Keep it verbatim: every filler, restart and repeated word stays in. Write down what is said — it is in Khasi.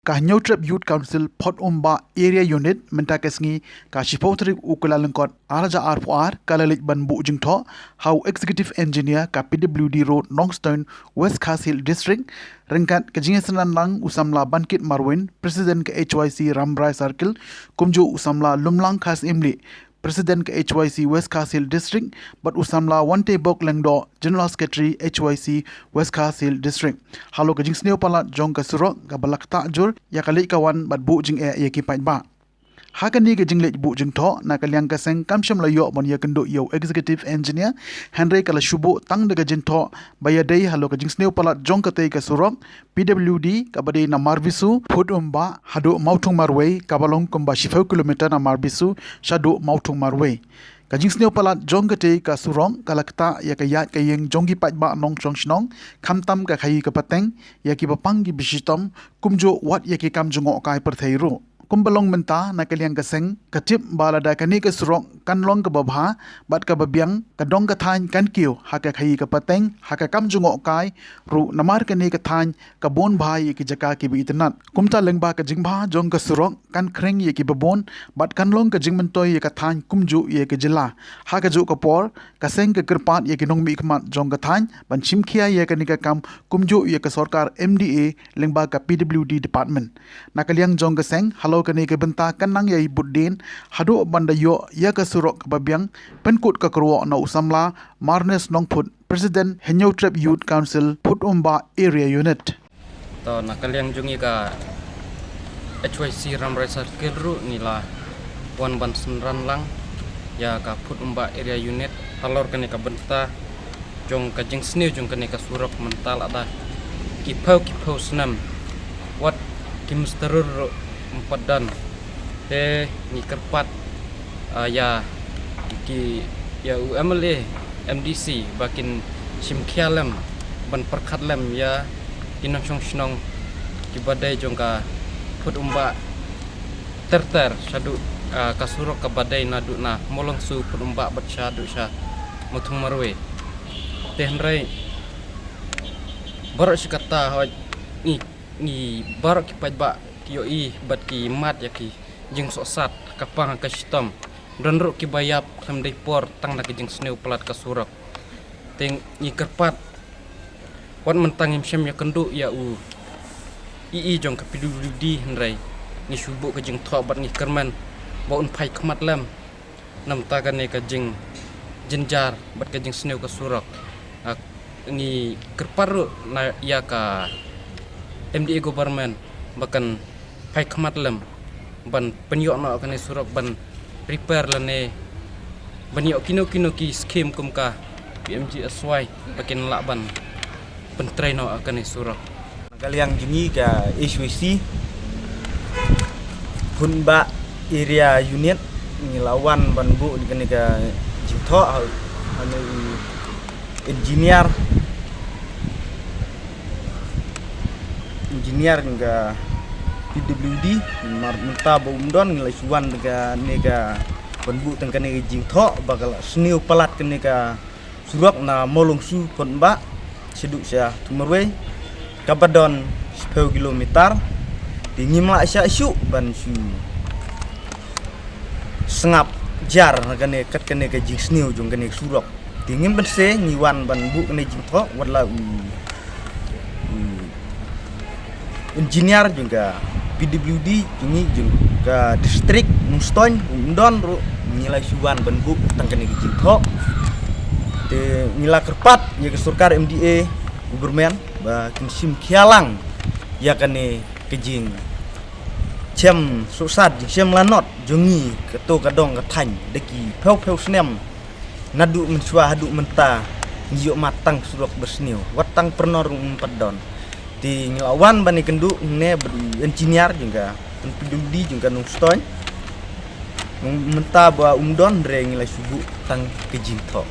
Ka Hynñiewtrep Youth Council Photumbah Area Unit mynta ka sngi ka shiphew tarik u Kyllalyngkot ar hajar arphew ar ka la leit ban buh jingthoh ha u Executive Engineer ka P W D Road, Nongstoiñ, West Khasi Hills District, ryngkat ka jingïasynran lang u samla Bankit Marwein, President ka H Y C Rambrai Circle, kumjuh u samla Lumlang Khasiimlieh, President ka H Y C West Khasi Hills District, bad u samla Wantebok Lyngdoh, General Secretary H Y C West Khasi Hills District. Halor ka jingsniew palat jong ka surok kaba la ktah jur ïa ka leit ka wan bad buh jingeh ïa ki paidbah. Ha kane ka jingleit buh jingthoh, na ka liang ka seng kam shym la ïoh ban ïakynduh ïa u Executive Engineer, hynrei ka la shu buh tang da ka jingthoh ba ïadei halor ka jingsniew palat jong katei ka surok P W D kaba dei na Marbisu, Phutumbah haduh Mawthung Marwei, kaba long kumba shiphew kilometer na Marbisu shaduh Mawthung Marwei. Ka jingsniew palat jong katei ka surok ka la ktah ïa ka ïaid ka ïeng jong ki paidbah nongshong shnong, khamtam ka khaïi ka pateng, ïa kiba pang kiba shitom, kumjuh wat ïa ki kam jngohkai pyrthei ruh. Kumba long mynta, na ka liang ka seng ka tip ba lada kane ka surok kan long kaba bha bad kaba biang, ka dong ka thaiñ kan kiew ha ka khaïi ka pateng, ha ka kam jngohkai ruh, namar kane ka thaiñ ka bun bha ïa ki jaka kiba itynnad. Kumta lyngba ka jingbha jong ka surok kan khring ïa kiba bun bad kan long ka jingmyntoi ïa ka thaiñ kumjuh ïa ka jylla. Ha kajuh ka por, ka seng ka kyrpad ïa ki nongmihkhmat jong ka thaiñ ban shimkhia ïa kane ka kam kumjuh ïa ka sorkar M D A lyngba ka P W D Department. Na ka liang jong ka seng, halor kane ka bynta kan nang ïai bud dien haduh ban da ïoh ïa ka surok kaba biang, pynkut ka kyrwoh na u samla Marnes Nongphut, President Hynñiewtrep Youth Council Phutumbah Area Unit. To, na ka liang jong ngi ka H Y C Rambrai Circle ruh ngi la wan ban synran lang ïa ka Phutumbah Area Unit halor kane ka bynta jong ka jingsniew jong kane ka surok mynta lada ki phew ki phew snem wat ki musteri ruh ym pat don. Te ngi kyrpad, ah, ïa ki, ïa u M L A, M D C ba kin shimkhia lem ban pyrkhat lem ïa ki nongshong shnong kiba dei jong ka Phutumbah ter ter shaduh, ah, ka surok kaba dei naduh na Mawlongsu Phutumbah bad shaduh sha Mawthung Marwei. Te hynrei baroh shi katta hoi ngi, ngi baroh ki paidbah ki ïohi bad ki mad ïa ki jingsohsat, ka pang ka shitom. Don ruh kiba ïap khlem dei por tang da ka jingsniew palat ka surok. Te ngi kyrpad, wat mynta ngim shym ïakynduh ïa u E E jong ka P W D, hynrei ngi shu buh ka jingthoh bad ngi kyrmen ba un phai khmat lem namar kane ka jingjynjar bad ka jingsniew ka surok. Ah, ngi kyrpad ruh na ïa ka M D A government ba kan phai khmat lem ban pynïoh noh kane surok, ban repair lane ban ïoh kino kino ki skim kum ka P M G S Y ba kin lah ban pyntrei noh kane surok. Na ka liang jong ngi ka H Y C Phutumbah Area Unit ngi la wan ban buh kane ka jingthoh ha, ha u engineer, engineer jong ka P W D, namar mynta ba um don, ngi la shu wan kane ka ban buh tang kane ka jingthoh ba ka la sniew palat kane ka surok na Mawlongsu Phutumbah shaduh sha Mawthung Marwei, kaba don shiphew kilometer. Te ngim lah shuh shuh ban shu sngap jar na kane, kat kane ka jingsniew jong kane ka surok. Te ngim banse ngi wan ban buh kane jingthoh, wat la u, u engineer jong ka P W D jong ngi, jong ka district Nongstoiñ, um don ruh, ngi la shu wan ban buh tang kane ka jingthoh. Te ngi la kyrpad ïa ka sorkar M D A government ba kin shimkhia lang ïa kane ka jing shem sohsat, jingshem lanot jong ngi, kato ka dong ka thaiñ da ki phew phew snem. Naduh mynshuwa haduh mynta ngi ïoh mad tang surok ba sniew, wat tang pyrnor ruh ym pat don. Te ngi la wan ban ïakynduh ne bad u engineer jong ka P W D jong ka Nongstoiñ. Mynta ba um don, hynrei ngi la shu buh tang ka jingthoh.